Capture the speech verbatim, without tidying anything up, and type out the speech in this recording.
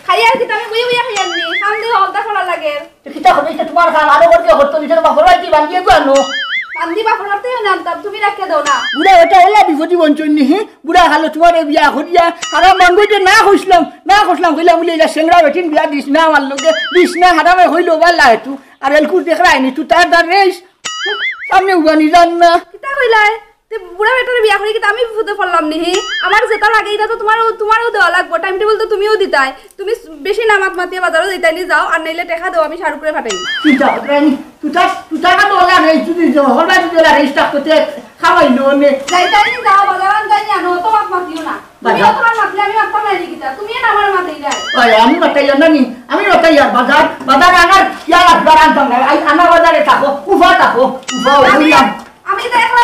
খাইয়ার কিতা আমি বইয়া বইয়া খাইয়ার নি, কাম দি হলতা করা লাগে। তো কিতা করবে, ইটা তুমার কাম, আরো করতে করতো, নিজর বাপর বাড়িত বান্ধিয়া গু আনো। বান্ধি বাপর বাড়িত না আনতাম, তুমি রাখিয়া দেও না। বুড়া বেটা, এলা বিপদি বঞ্চন নিহি, বুড়া খালো তুমারে বিয়া করিয়া, কারণ মন গইতে না কইছলাম, না কইছলাম, কইলাম বুলে ইলা সেংরা বেটিন বিয়া দিস না আমার লগে, দিস না, হারামে কইলো বালা এটু। আর এলকুর দেখরায় নি, তুই তার দার রেস, সামনে উবানি যান না। কিতা কইলায়? তে বুড়া বেটারে বিয়া করি কিতা আমি বিপদে পড়লাম নিহি? আমার যেটা লাগে ইটা তো তুমারও, তুমারও দেওয়া লাগবো। টাইম টেবিল তো তুমিও দিতায়। তুমি বেশি না মাত মাতিয়া বাজারো যাইতায় নি যাও, আর নাইলে টেকা দেও, আমি শাহরুখরে পাঠাই। তুই যা, রানী, তুই যা, তুই যা, তো ওলা নেই, তুই যা, হল ভাই, তুই ওলা নেই, স্টাফ করতে খাওয়াইলো নে। যাইতায় নি যাও, বাজার আনতায় নি আনো, অত মাত মাতিও না। তুমি বাজার? অত মাত মাতলে আমি মাততাম না নি কিতা? তুমি না আমার মাত দিলায়। ওই, আমি মাতাইয়ার না নি, আমি মাতাইয়ার বাজার, বাজার আনার, ইয়ার বাজার আনতাম না, আই আনা বাজারে থাকো, উফা থাকো, উফা আমি, হইলাম। আমি তো একলা